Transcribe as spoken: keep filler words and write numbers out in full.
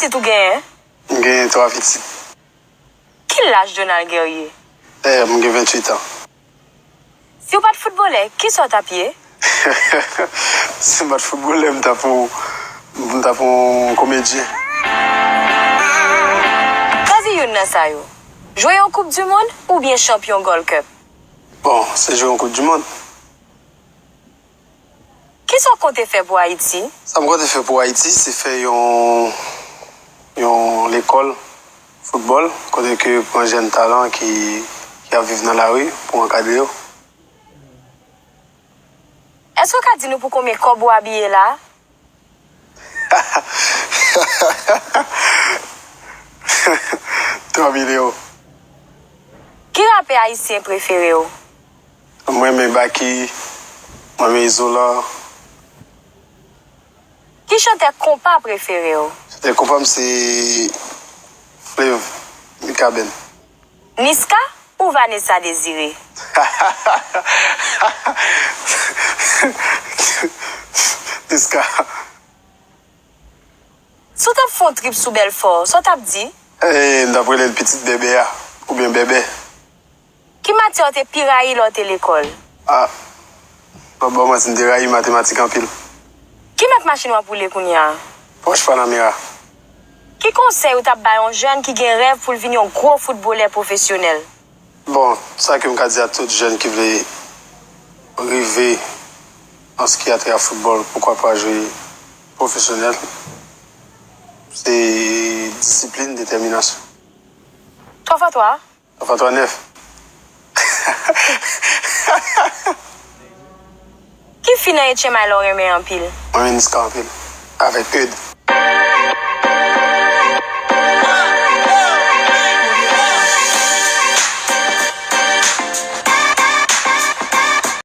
pitit ou genyen? M gen twa pitit. Ki laj Donald Guerrier? Dayè, m gen venntuit an. Si w pa t foutbolè, kisa w t ap ye? Si m pa t foutbolè, m t ap yon, m t ap yon komedyen. Chwazi youn nan sa yo. Jwe yon koup di mond oubyen chanpyon Gold Cup? Bon, se jwe yon koup di mond. Kisa w konte fè pou Ayiti? Sa m konte fè pou Ayiti, se fè yon, yon lekòl foutbòl, kote ke pran jèn talan ki, ki ap viv nan lari pou ankadre yo. Èske w ka di nou pou konbyen kòb ou abiye la? Twa milyon. Ki rapè ayisyen prefere w? Mwen renmen Baky, mwen renmen Izolan. Ki chantè konpa prefere w? Chantè konpa m se Fleuve, Mikaben. Niska ou Vanessa Désiré? Niska. Si w t ap fè yon trip sou Bèlfò, sa w t ap di? Eh, m t ap rele l pitit bèbè a, oubyen bèbè. Ki matyè w te pi rayi lè w te lekòl? Ah, m ap ba w manti, m te rayi matematik anpil. Ki mèk machin w ap woule kounye a? Porsche Panamera. Ki konsèy ou t ap bay yon jèn ki gen rèv pou l vin yon gwo foutbolè pwofesyonèl? Bon, sa ke m ka di a tout jèn ki vle rive an ce qui a trait à football, pourquoi pas jwe pwofesyonèl, se disiplin, detèminasyon. Twa fwa twa? Twa fwa twa, nèf. Ki fi nan H M I la w renmen anpil? Mwen renmen Niska anpil. Avèk Eude.